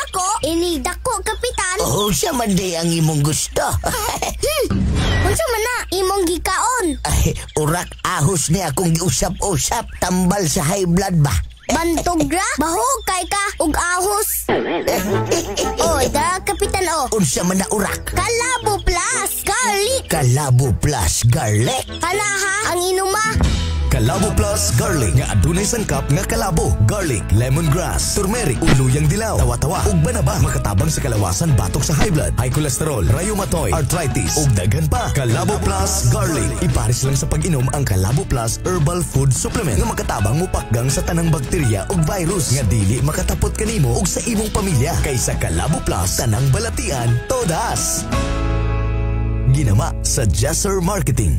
nako, ini dako, kapitan. Oh, siya man di ang imong gusto. Unsa man na imong gikaon? Ay, urak ahos ni akong giusap-usap. Tambal sa high blood ba? Bantog ra, bahog kay ka ug ahos. Oh, da kapitan oh. Unsa man na urak? Kalabo Plus Garlic. Kalabo Plus Garlic. Hala ha, ang inuma. Kalabo Plus Garlic nga adunay sangkap nga kalabo, garlic, lemongrass, turmeric, uluyang dilaw, tawa-tawa ug banaba, makatabang sa kalawasan batok sa high blood, high cholesterol, rheumatoid arthritis ug daghan pa. Kalabo Plus Garlic. Ipares lang sa pag-inom ang Kalabo Plus Herbal Food Supplement nga makatabang mopakgang sa tanang bakterya ug virus nga dili makatapot kanimo ug sa imong pamilya. Kaysa Kalabo Plus, tanang balatian todas. Ginama sa Jesser Marketing.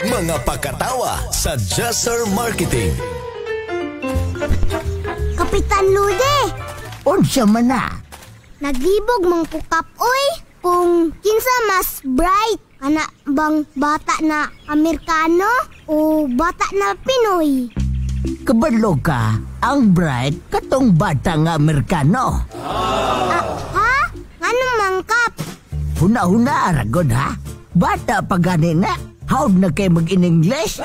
Mga pakatawa sa Jesser Marketing. Kapitan Lude, Unsa man na? Naglibog mang kukap oy. Kung kinsa mas bright, ana bang bata na Amerikano o bata na Pinoy? Kabalo ka, ang bright katong bata nga Amerikano. Ah, ha? Nganong mangkap? Huna-huna aragod ha? Bata pa gani na. How'd na kay mag-in-English?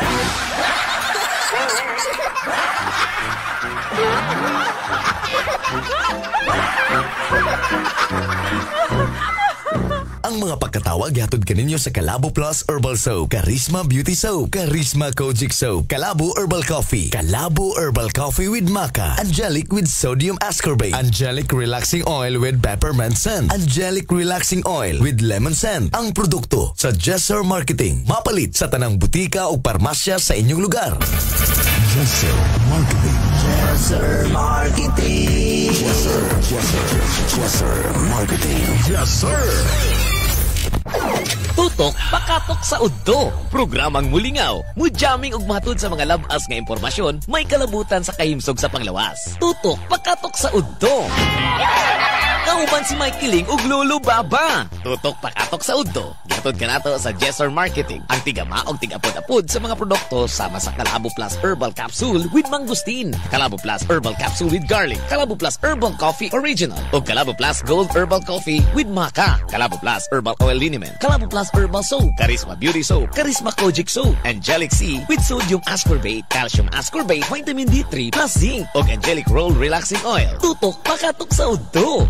Ang mga pagkatawa gihatod kaninyo sa Kalabo Plus Herbal Soap, Charisma Beauty Soap, Charisma Kojic Soap, Kalabo Herbal Coffee, Kalabo Herbal Coffee with Maca, Angelic with Sodium Ascorbate, Angelic Relaxing Oil with Peppermint Scent, Angelic Relaxing Oil with Lemon Scent. Ang produkto sa Jesser Marketing. Mapalit sa tanang butika o parmasya sa inyong lugar. Jesser Marketing. Jesser Marketing. Jesser, Jesser, Jesser Marketing. Jesser. Tutok pakatok sa udto. Programang mulingaw, mujamming ug matud sa mga labas nga impormasyon may kalabutan sa kahimsog sa panglawas. Tutok pakatok sa udto. Kauban si Mike Kiling ug Lolo Baba. Tutok pakatok sa udto. Gihatod kanato sa Jesser Marketing, ang tigama og tigapod-apod sa mga produkto sama sa Kalabo Plus Herbal Capsule with Mangosteen, Kalabo Plus Herbal Capsule with Garlic, Kalabo Plus Herbal Coffee Original, ug Kalabo Plus Gold Herbal Coffee with Maca, Kalabo Plus Herbal Oil Liniment, Kalabo Plus Herbal Soap, Charisma Beauty Soap, Charisma Kojic Soap, Angelic C with Sodium Ascorbate, Calcium Ascorbate, Vitamin D3 plus Zinc, ug Angelic Roll Relaxing Oil. Tutok pakatok sa udto.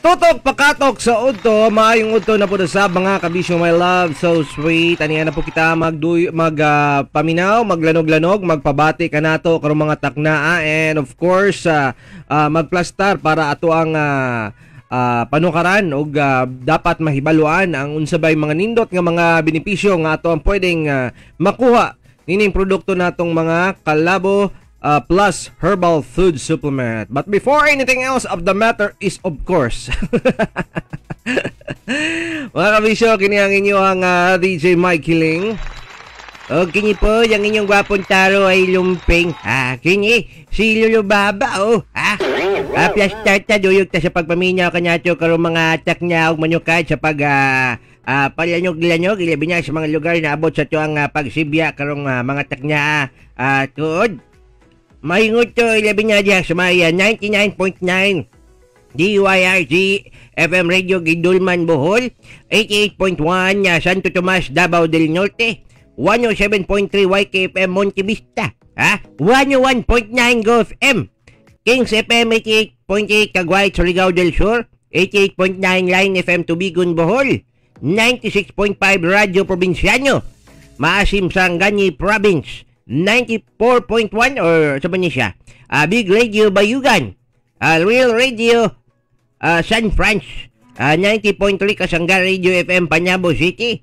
Tutok pakatok sa udto, maayong udto na po sa mga kabisyo, my love, so sweet. Aniya na po kita magduy, mag paminaw, maglanog-lanog, magpabati kanato karong mga taknaa, and of course magplastar para ato ang panukaran og dapat mahibaluan ang unsa bay mga nindot nga mga benepisyo nga ato ang pwedeng makuha nining produkto natong mga Kalabo Plus Herbal Food Supplement. But before anything else of the matter is, of course, mga kabisyo, kini ang inyo ang DJ Mike Hiling. O kini po, yung inyong gwapong taro ay lumping. Ah, kini, si Lolo Baba, oh. Ah, plus tata, duyog ta sa pagpaminaw kanyato karong mga taknya og manukad sa pag palanyog-lanyog, ilabi niya sa mga lugar na abot sa tuang pagsibya karong mga taknya tuod. Maingot to, ilabi niya diya sa may 99.9 DYRG FM Radio Gidulman Bohol, 88.1 Santo Tomas Davao del Norte, 107.3 YKFM Monte Vista, ha? 101.9 Golf M, Kings FM 88.8 Caguay Surigao del Sur, 88.9 Line FM Tubigon Bohol, 96.5 Radio Provinciano, Maasim Sarangani Province, 94.1 or sa ba niya siya? Big Radio Bayugan, Real Radio San Franz, 90.3 Kasangga Radio FM Panabo City,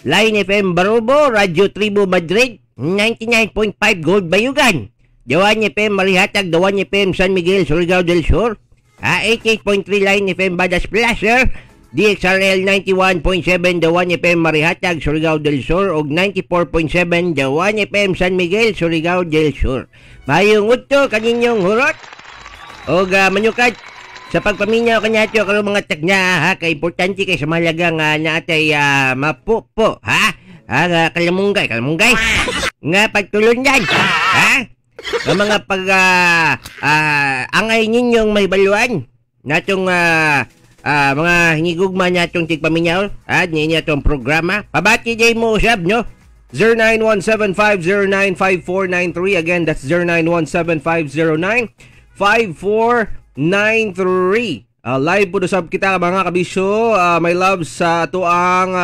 Line FM Barobo, Radio Tribo Madrid, 99.5 Gold Bayugan, The 1 FM Marihatag, The 1 FM San Miguel, Surigao del Sur, 88.3 Line FM Badas Placer, DXRL 91.7 The 1 FM Marihatag, Surigao del Sur, ug 94.7 The 1 FM San Miguel, Surigao del Sur. Mayong udto kaninyong hurot og manyukad sa pagpaminaw kaniadto karong mga tagna ha, kay importante kay sa mahalaga nga naatay mapupo ha, kalamunggay nga pagtulundan ha, nga mga pag angay ninyong may baluan natong mga hinigugma natong tigpaminaw ha, niini atong programa. Pabati day mo usab no. 0917-509-5493. Again, that's 0917-509-5493. Live po usab kita mga kabisyo, my love, sa atuang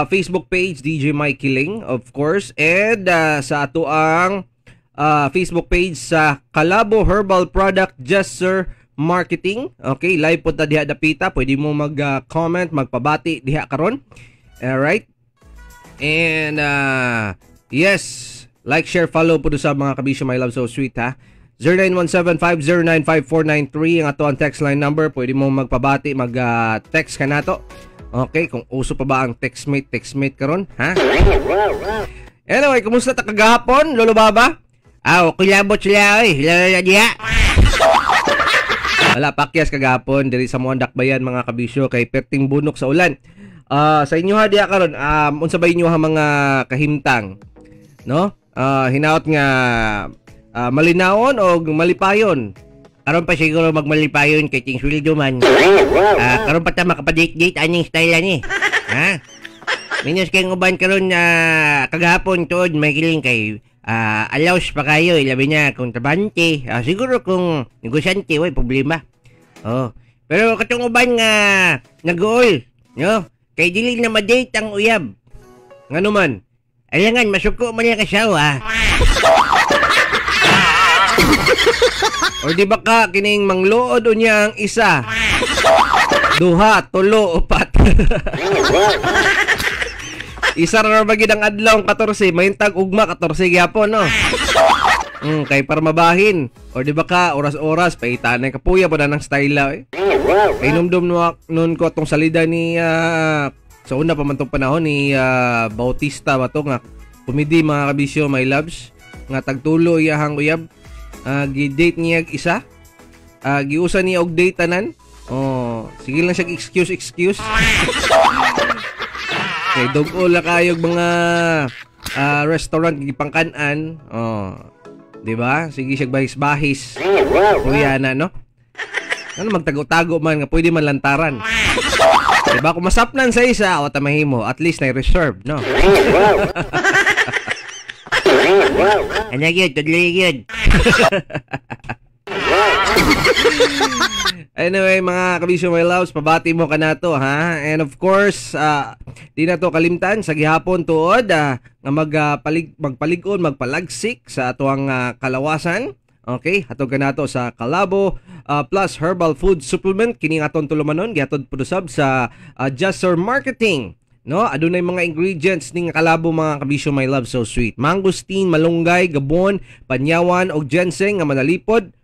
Facebook page DJ Mikey Ling, of course, and sa atuang Facebook page sa Kalabo Herbal Product Jesser Marketing. Okay, live po ta diha dapita. Pwede mo mag-comment, magpabati diha karon. Alright. And yes, like, share, follow po sa mga kabisyo, my love, so sweet ha. 0917-509-5493 ang ato ang text line number. Pwede mo magpabati, mag-text ka nato. Okay, kung uso pa ba ang textmate karon, ha? Anyway, kumusta ta kagahapon, Lolo Baba? Okay labot sila oy, sila diha. Wala pakyas kagahapon diri sa Muandak Bayan mga kabisyo kay perting bunok sa ulan. Sa inyo ha diha karon, unsa ba inyo ha mga kahimtang, no? Hinaot nga malinaon o malipayon? Karon pa siguro magmalipayon kay ting sweldo man. Karon pa ta makapadate-date aning style ani. Ha? Minus kay uban karon kagahapon tuod may kiling kay allows pa kayo, ilabi na kung trabante, siguro kung negosyante way problema. Oh, pero katong uban nga nag-uol, no? Kay dili na ma-date ang uyab. Ngano man? Alangan masuko man ang asawa. Or di ba ka kining mangluod unya ang isa, duha, tulo, upat. Isa ra ba gid ang adlaw 14, mahintag ugma 14 gyapon, no? Kay para mabahin. Or di ba ka oras-oras paitanay kapuya pa na ng style eh. Kay numdum noon ko atong salida ni sa una pa man tong panahon ni Bautista ba to nga komedy mga kabisyo, my loves, nga tagtulo iyahang uyab. Gi-date niya isa. Giusa niya og date tanan. Oh, sige lang siya excuse. Kay dugo la kayog mga restaurant gipangkan-an. Oh, di ba? Sige siya bahis-bahis. Kuya na, no? Ano magtago-tago man nga pwede man lantaran. Diba? Kung masapnan sa isa, o tamahimo, at least na reserve, no? Ano yun? Tudloy yun. Anyway, mga kabisyo, my loves, pabati mo ka na to, ha? And of course, di na to kalimtan sa gihapon tuod nga magpalig-on, magpalagsik sa atuang kalawasan. Okay, hatog ka na to sa Kalabo Plus Herbal Food Supplement. Kini nga aton tulumanon, gihatod po usab sa Jesser Marketing. No, adunay mga ingredients ning Kalabo mga kabisyo, my love, so sweet. Mangosteen, malunggay, gabon, panyawan og ginseng nga manalipod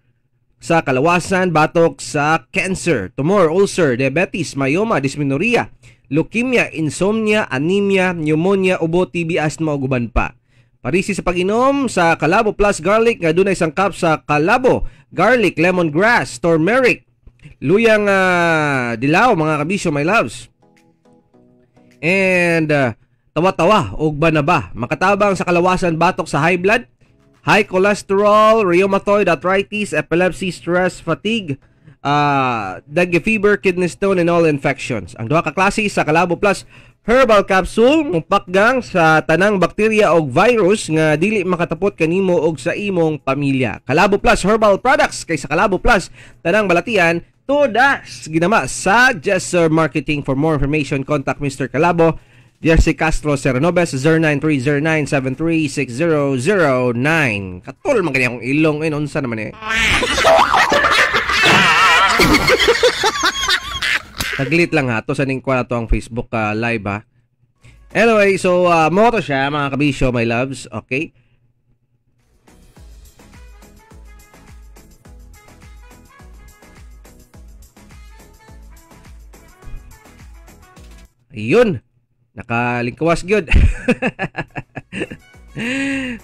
sa kalawasan, batok sa cancer, tumor, ulcer, diabetes, myoma, dysmenorrhea, leukemia, insomnia, anemia, pneumonia, ubo, TB, asthma ug uban pa. Parisi sa pag-inom sa Kalabo Plus Garlic nga dunay sangkap sa kalabo, garlic, lemongrass, turmeric, luyang dilaw mga kabisyo, my loves. And tawa-tawa og banaba, makatabang sa kalawasan, batok sa high blood, high cholesterol, rheumatoid arthritis, epilepsy, stress, fatigue, dengue fever, kidney stone, and all infections. Ang duha ka klase sa Kalabo Plus Herbal Capsule mupakgang sa tanang bakterya og virus nga dili makatapot kanimo og sa imong pamilya. Kalabo Plus Herbal Products, kay sa Kalabo Plus tanang balatian todas ginama sa Jesser Marketing. For more information, contact Mr. Kalabo, Jesse Castro Serenobes, 0930-973-6009. Katol man kanya akong ilong eh, unsa naman eh. Taglit lang ha, to sa ning kwa to ang Facebook live ha. Anyway, so mo to siya mga kabisyo, my loves, okay? Ayun, nakalingkawas gyud.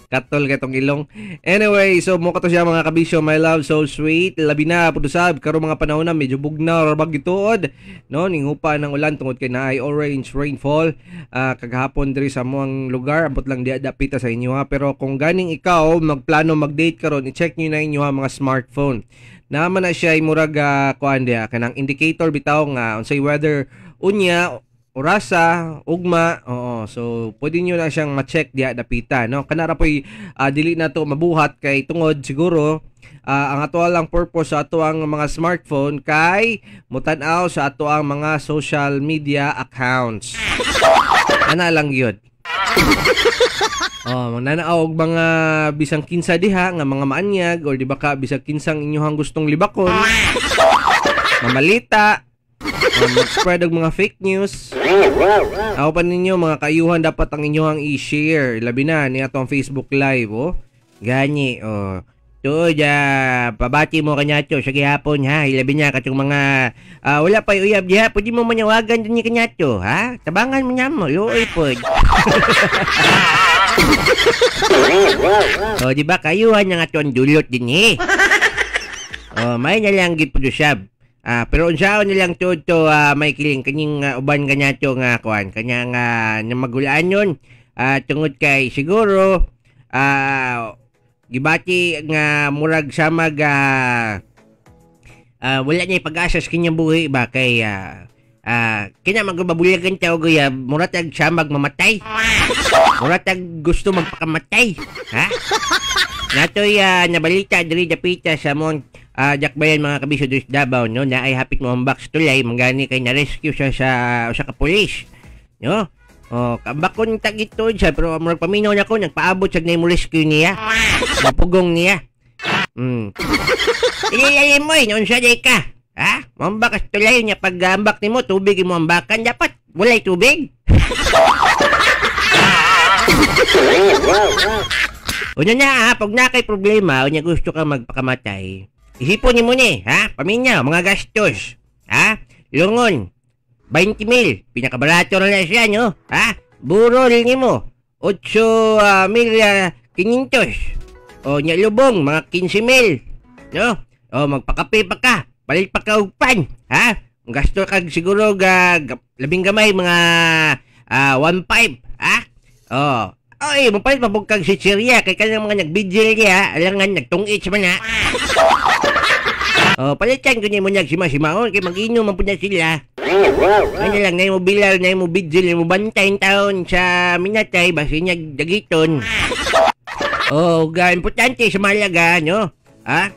Katol katong ilong. Anyway, so mo kato siya mga kabisyo, my love, so sweet. Labi na pud usab karong mga panahon na medyo bugnaw ra gituod, no, ninghupa ng ulan tungod kay naay orange rainfall kagahapon diri sa among lugar. Ambot lang diha dapita sa inyo ha, pero kung ganing ikaw magplano mag-date karon, i-check niyo na inyo ha mga smartphone. Naman na siya murag kuan diha kanang indicator bitaw nga unsay weather unya, orasa, ugma, oo. So pwede niyo na siyang ma-check diha dapita, no? Kanara poy dili na to mabuhat kay tungod siguro ang ato lang purpose sa ato ang mga smartphone kay mutan-aw sa ato ang mga social media accounts. Ana lang gyud. Oh, magnanaw og mga bisang kinsa diha nga mga maanyag or di ba ka bisang kinsang inyohang gustong libakon, mamalita, mag-spread og mga fake news. Ako pa ninyo mga kaayuhan dapat ang inyohang i-share labi na ni atong Facebook Live, oh. Gani, oh. Tuod, pabati mo kanyato sa gihapon ha. Ilabi na katong mga wala pa uyab diha, pwede mo manawagan din ni kanyato ha. Tabangan mo niya mo, luoy pod. Oh, di ba kayuhan nga aton dulot din eh. Oh, may na lang gid pud usab. Pero unsaon nilang tuod to may kiling kaning uban kanyato nga kuan kanyang namagulaan yun tungod kay siguro gibati nga murag samag wala niya pag-asa sa kanyang buhi ba kay kina magababulagan tao gaya murag tag samag mamatay, murag tag gusto magpakamatay ha. Natoy nabalita diri dapita sa mong Jakbayan mga kabisyo diri sa Davao, no, na ay hapit mo ang box tulay manggani kay na-rescue siya sa usa ka pulis, no. Oh, kabakon tagito siya pero murag paminaw na ko nagpaabot sa mo rescue niya, mapugong niya. Ilalim mo eh, unsa day ka? Ha? Moambak sa tulay niya pag ambak nimo tubig imo ambakan dapat walay tubig. Unya na ha, pag na kay problema, unya gusto ka magpakamatay. Isipon nimo ni, ha? Paminyaw, mga gastos. Ha? Lungon, 20 mil. Pinakabarato na siya, no? Ha? Burol nimo, 8,500. O, nya lubong, mga 15 mil. No? O, magpakape pa ka. Palit pa ka og pan. Ha? Gasto kag siguro labing gamay, mga 1.5. Ha? O. Oy, mapalit pa kag chichirya kay kanang mga nagbigil niya, alangan nagtungit sa mana. Oh, palitan ko niya mo nagsimasimaon kay mag-inom man pud na sila. Ano lang, na mo bilal, na mo bigil, na mo bantay taon sa minatay basi niya dagiton. Oh, ga importante sa mahalaga, no? Ha?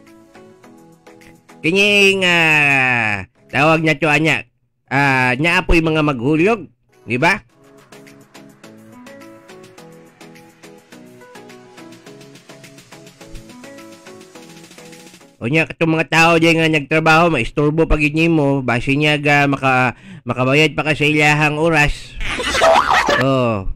Kining tawag na to anya. Naa po'y mga maghulog, di ba? Unya katong mga tao diyan nga nagtrabaho, maistorbo pag mo, base niya ga makabayad pa ka sa ilahang oras. Oh.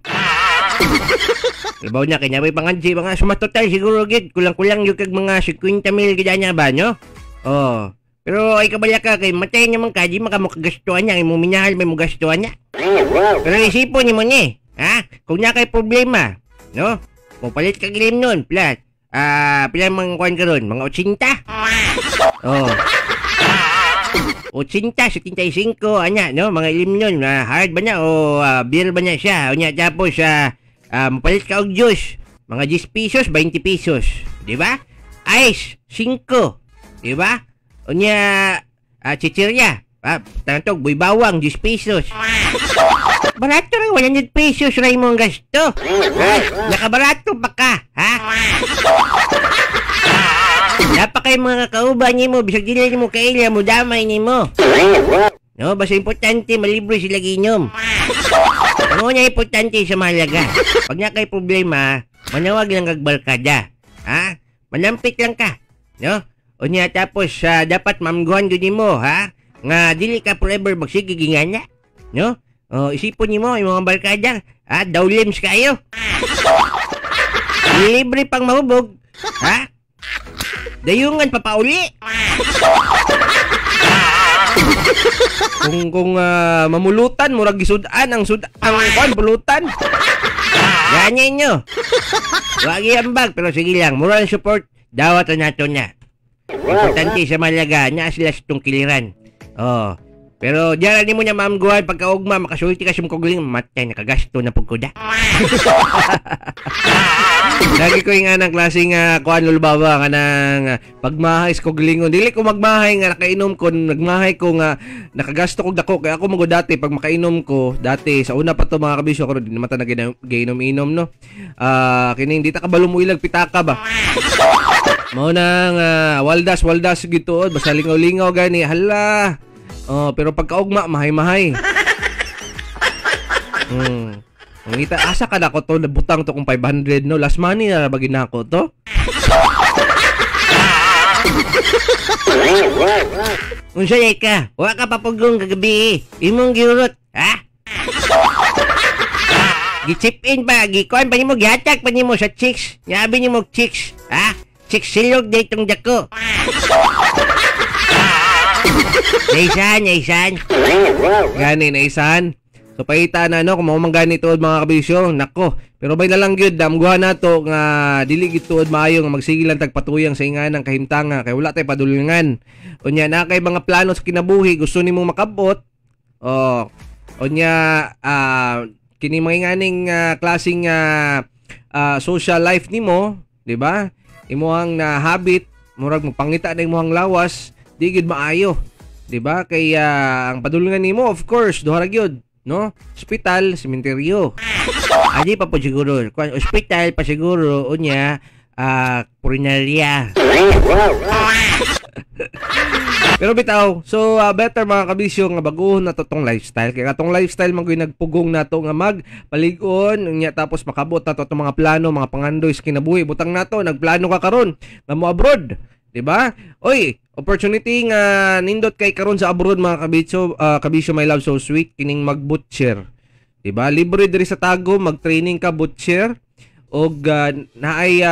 Ibaw niya kay may pangadji mga sumatotal siguro gid kulang-kulang gyud kag mga 50 mil gid anya ba, no? Oh. Pero ay kabala ka kay matay niya man ka di makamukagastuhan niya, imo minahal may mugastuhan niya. Pero isipon nimo ni, ha? Kung na kay problema, no? Mopalit kag ilim nun, plus pila mga kuan karon, mga 80. Oh. 80, 75 anya, no? Mga ilim nun, hard ba niya o beer ba niya siya? Unya tapos mapalit ka og juice, mga 10 pesos, 20 pesos, di ba? Ice 5, di ba? Unya chichirya, tantog buy bawang 10 pesos. Barato rin, 100 pesos rin mo ang gasto. Ha? Nakabarato pa ka, ha? Dapat kayo mga kauban nimo, bisag dili nimo kaila mo damay nimo. No, basta importante malibre sila giinom. Ang una importante sa mahalaga. Pag na kay problema, manawag lang kag barkada. Ha? Manampit lang ka, no? Unya tapos dapat mamguhan gyud nimo, ha? Nga dili ka forever magsige gingana, no? Oh, isipon nimo yung mga barkada, Ha, dawlims kayo. Libre pang mahubog. Ha? Dayungan papauli. Kung mamulutan, murag gisud-an ang ang kuan pulutan. Ganyan nyo. Wag iambag, pero sige lang. Moral support, dawat na nato na. Importante sa malaga, na sila sa itong kiliran. Oh. Pero diyan ni mo niya ma'am Guan, pagkaugma, makasulti ka siyang kugling, matay, nakagasto na pagkuda. Lagi ko yung anang klaseng kuan lulubaba ka ng pagmahay sa kuglingon. Dili ko magmahay nga nakainom ko, nagmahay ko nga nakagasto ko dako. Kaya ako mago dati, pag makainom ko, dati, sa una pa to mga kabisyo, karon di naman ta nag-inom-inom, no? Kining di ta kabalo mo ilag pitaka ba? Mao nang waldas gituod, basta lingaw-lingaw gani, hala. Oh, pero pagkaugma, mahay-mahay. Mangita, asa ka na ko to, nabutang to kung 500, no? Last money na ba ginako to? Unsa ka? Wa ka papugong kagabi. Imong giurot, ha? Gi-chip in pa, gi-kuan pa nimo, gihatag pa nimo sa chicks. Ngabi nimo chicks, ha? Chicks silog ditong dako. Naisan. Gani, naisan. So, paita na, no, kung maumang gani tuod mga kabisyo, nako. Pero bay na lang gyud, damguhan na to, nga dili gyud tuod maayo, nga magsige lang tagpatuyang sa inganang kahimtanga, kay wala tay padulungan. Unya, na kay mga plano sa kinabuhi, gusto nimong makabot, oh, unya, kini mga inganing klaseng social life nimo, di ba? Imuhang na habit, murag magpangita na imuhang lawas, di gyud maayo, di ba? Kay ang padulungan nimo, of course, duha ra gyud, no? Hospital, sementeryo. Adi pa po siguro. Kuan hospital pa siguro unya purinarya. Pero bitaw, so better mga kabisyo nga baguhon na to tong lifestyle. Kaya atong lifestyle man gyud nagpugong nato nga magpalig-on unya tapos makabot nato atong mga plano, mga pangandoy sa kinabuhi. Butang nato, nagplano ka karon nga mo abroad, di ba? Oy, opportunity nga nindot kay karon sa abroad mga kabisyo, kabisyo my love so sweet kining mag-butcher. Di ba? Libre diri sa Tago mag-training ka butcher og naay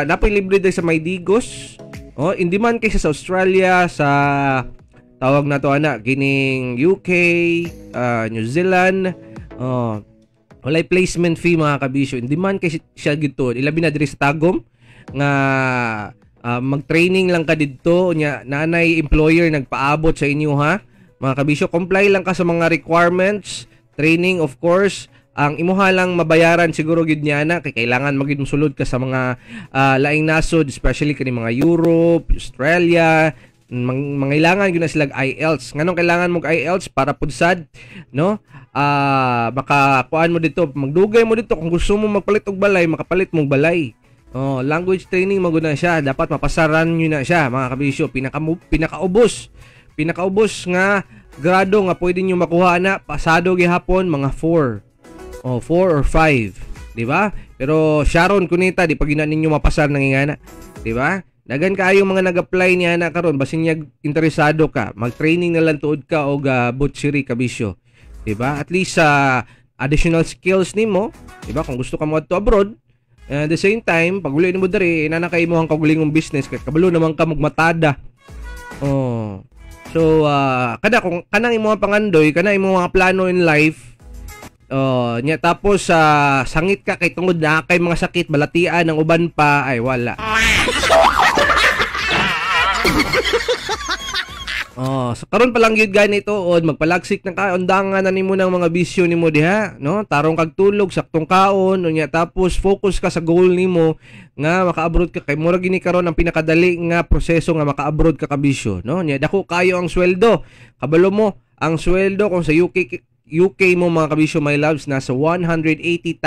napoy libre diri sa Maydigos. Oh, in demand kay sa Australia, sa tawag na to ana kining UK, New Zealand. Oh, walay placement fee mga kabisyo. In demand kay siya gito. Ilabi na diri sa Tagum nga mag-training lang ka didto nya naanay employer nagpaabot sa inyo ha mga kabisyo. Comply lang ka sa mga requirements, training of course. Ang imuha lang mabayaran siguro gid niya na kay kailangan magid mosulod ka sa mga laing nasod, especially kani mga Europe, Australia, mangailangan gyud na sila IELTS. Nganong kailangan mo IELTS para pud sad, no? Makakuan mo dito, magdugay mo dito kung gusto mo magpalit og balay, makapalit mong balay. Oh, language training magud na siya, dapat mapasaran niyo na siya mga kabisyo. Pinakaubos. Pinakaubos nga grado nga pwede niyo makuha na pasado gihapon mga 4. Oh, 4 or 5, di ba? Pero Sharon kunita di pag gina ninyo mapasar nang ingana, di ba? Dagan kaayo mga nag-apply niya na karon basin niya interesado ka, mag-training na lang tuod ka og butchery kabisyo, di ba? At least sa additional skills nimo, di ba? Kung gusto ka mo adto abroad, and at the same time, pag uli nimo diri, inana kay imong kaugalingong business kay kabalo naman ka magmatada. Oh. So, kada kung kanang imong pangandoy, kana imong mga plano in life. Oh, nya tapos sangit ka kay tungod na kay mga sakit, balatian ang uban pa, ay wala. Oh, so karon pa lang gyud ganito od magpalagsik ng kaundangan na nimo ng mga bisyo nimo diha, no? Tarong kag tulog, saktong kaon, unya tapos focus ka sa goal nimo nga maka-abroad ka kay mura gini karon ang pinakadali nga proseso nga maka-abroad ka kabisyo, no? Nya dako kayo ang sweldo. Kabalo mo ang sweldo kung sa UK mo mga kabisyo my loves nasa 180,000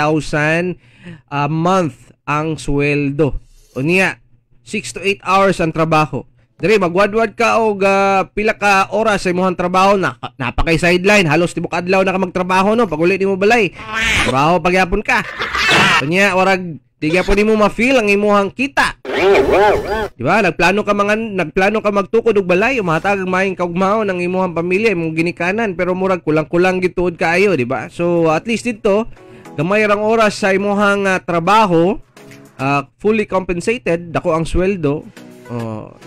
a month ang sweldo. Unya 6 to 8 hours ang trabaho. Diri magwadwad ka og pila ka oras sa imong trabaho na napakay sideline halos tibok adlaw na ka magtrabaho no pag uli nimo balay. Trabaho pagyapon ka. Unya warag di gyapon nimo ma-feel ang imong kita. Di ba? Nagplano ka magtukod og balay, umatag maayong kaugmaon ang imong pamilya, imong ginikanan, pero murag kulang-kulang gituod kaayo, di ba? So at least dito Gamay rang oras sa imuhang trabaho, fully compensated, dako ang sweldo.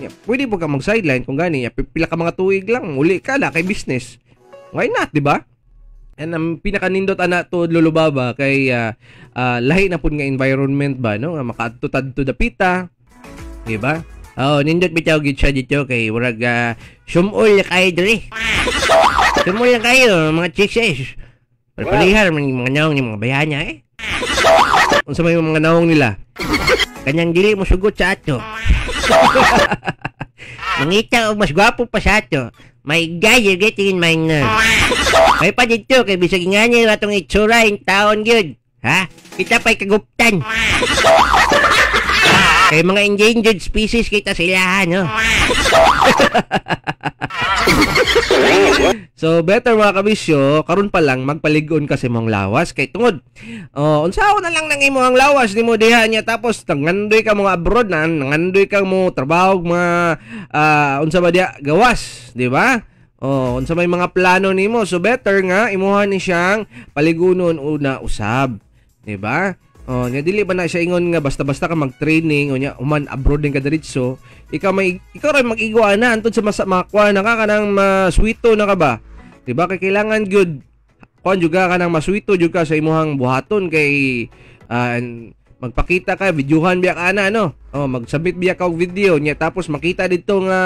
Yeah, pwede po ka mag sideline kung gani, pila ka mga tuig lang, uli ka na kay business. Why not, di ba? And ang pinakanindot ana to, Lolo Baba, kay lahi na pud nga environment ba, no? Nga makaadto-tadto dapita, di ba? Oh, nindot bitaw gid siya dito kay murag sumol na kayo diri. Sumol na kayo mga chicks eh. Parehar man yung mga naong ni mga bayanya eh. Unsa may mga naong nila? Kanyang dili mo sugot sa ato. Mangita og mas gwapo pa sa ato. My God, you're getting in my nerve. May pa dito kay bisag ingani ra atong itsura in taon gyud. Ha? Kita pa'y kaguptan. Kay mga endangered species kita sila, no? So better mga kabisyo, karon pa lang magpalig-on ka sa imong lawas kay tungod unsaon na lang nang imong lawas nimo diha niya, tapos nangandoy ka mga abroad na nangandoy ka mo trabaho mga unsa ba diha gawas, di ba? Oh, unsa may mga plano nimo, so better nga imuha ni siyang paligunon una usab, di ba? Oh, nya dili ba na siya ingon nga basta-basta ka mag-training o nya human abroad din ka diretso, ikaw may ikaw ra mag-igwa na antud sa makuha na ka kanang maswito na ka ba? Di ba? Kay kailangan gyud kuan jud ka kanang maswito jud ka sa imuhang buhaton kay magpakita ka, videohan biya ka ana, no? Oh, mag-submit biya ka og video nya tapos makita didto nga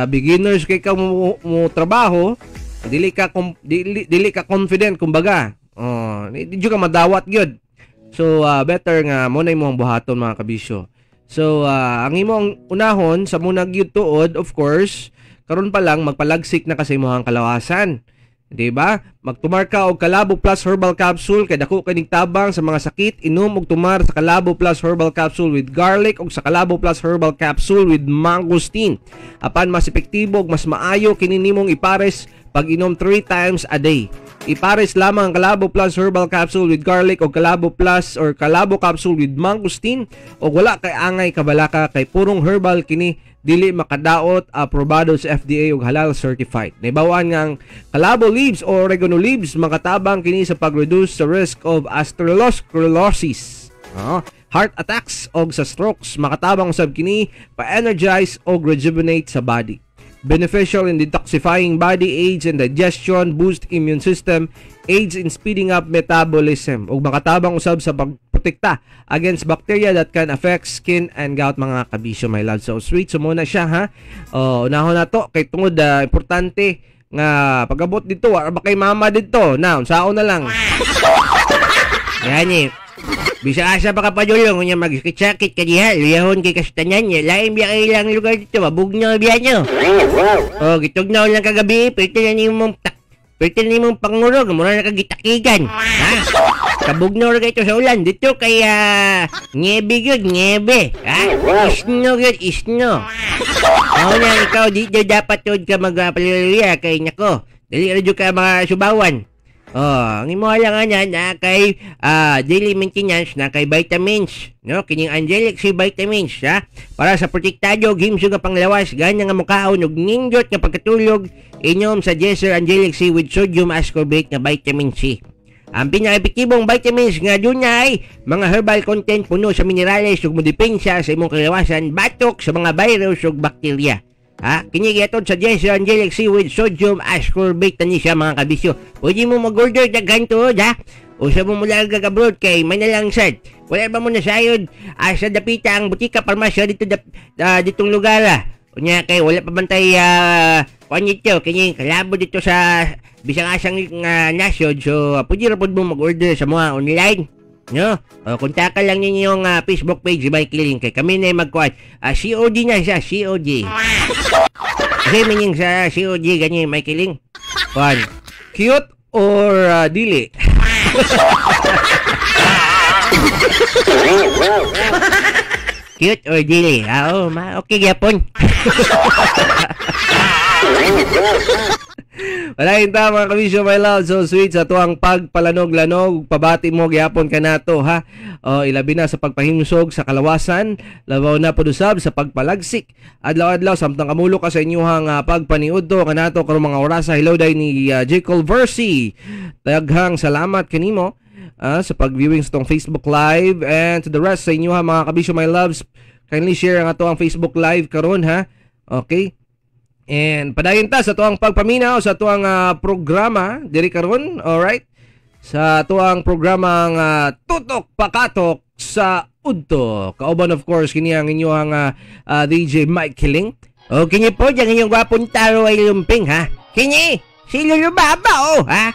beginners kay ka mo trabaho, dili ka dili ka confident kumbaga. Oh, di jud ka madawat gyud. So better nga mo na imong buhaton mga kabisyo. So ang imong unahon sa muna gyud tuod, of course, karon pa lang magpalagsik na kasi imong kalawasan. Di ba? Magtumar ka og Kalabo Plus Herbal Capsule kay dako kaning tabang sa mga sakit. Inom og tumar sa Kalabo Plus Herbal Capsule with garlic og sa Kalabo Plus Herbal Capsule with mangosteen. Apan mas epektibo ug mas maayo kini nimong ipares pag inom 3 times a day. Ipares lamang ang Kalabo Plus Herbal Capsule with garlic o Kalabo Plus or Kalabo Capsule with mangosteen o wala kay angay kabalaka kay purong herbal kini, dili makadaot, aprobado sa FDA ug halal certified. Naibawaan nga ang Kalabo leaves o oregano leaves makatabang kini sa pag-reduce sa risk of atherosclerosis, heart attacks og sa strokes. Makatabang usab kini pa-energize og rejuvenate sa body. Beneficial in detoxifying body, aids in digestion, boost immune system, aids in speeding up metabolism, ug makatabang usab sa pagprotekta against bacteria that can affect skin and gout mga kabisyo, my love. So sweet, so muna siya ha. Oh, unahon na to kay tungod importante nga pagabot dito wa ba kay mama dito. Now, saon na lang. Yani bisa asa pa kapadulong unya magsakit ka diha, luyahon kay kastanan niya. Lain biya kay ilang lugar dito, mabugnaw biya nyo. Oh, gitugnaw lang kagabi, pwede na nimong pangurog, mura na kagitakigan. Ha? Kabugnaw ra ito sa ulan dito kay ngebe gyud, ngebe. Ha? Isno gyud, isno. Mao na ikaw dito dapat tud ka magpaliluya kay nako. Dili ra jud ka mga subawan. Oh, ang imo lang ana na kay daily maintenance na kay vitamins, no? Kining Angelic C vitamins, ha? Para sa protektado og himsog nga panglawas, gana nga mukaon og nindot nga pagkatulog, inom sa Jesser Angelic C with sodium ascorbate nga vitamin C. Ang pinaka-epektibong vitamins nga dunay mga herbal content puno sa minerales ug modepensa sa imong kalawasan batok sa mga virus ug bakterya. Ha? Kini giatod sa Jesser Angelic C with sodium ascorbate ni siya mga kabisyo. Pwede mo mag-order daghan tuod ha. Usa mo mula abroad kay may nalang sad. Wala ba mo nasayod sa dapita ang butika parmasya dito ditong lugar ha. Unya kay wala pa bantay kuan dito kini kalabo dito sa bisang asang nasod, so pwede ra pud mo mag-order sa mga online. No? O, kontakan lang ninyo yung Facebook page si Mikey Ling kay kami na magkuan. COD na siya, COD. Kasi meaning sa COD ganyan Mikey Ling. Kuan. Cute or dili? Cute or dili? Ah, oh, okay gyapon. Wala yun ta mga kabisyo, my love. So sweet sa tuwang pagpalanog-lanog. Pabati mo gyapon ka nato ha. O, ilabi na sa pagpahimsog sa kalawasan, labaw na podusab sa pagpalagsik. Adlaw-adlaw samtang kamulo ka sa inyuhang pagpaniudto kanato karong mga orasa. Hello day ni Jekyll Versi. Daghang salamat kanimo. sa pag-viewing sa atong Facebook Live, and to the rest sa inyo ha, mga kabisyo, my loves, kindly share ang ato ang Facebook Live karon ha. Okay? And padayon ta sa atoang pagpaminaw sa atoang programa diri karon, all right? Sa atoang programang Tutok Pakatok sa Udto. Kauban, of course, kini ang inyong DJ Mike Killing. O kini po, ang inyong gwapong taro ay lumping ha. Kini, si Lolo Baba oh ha.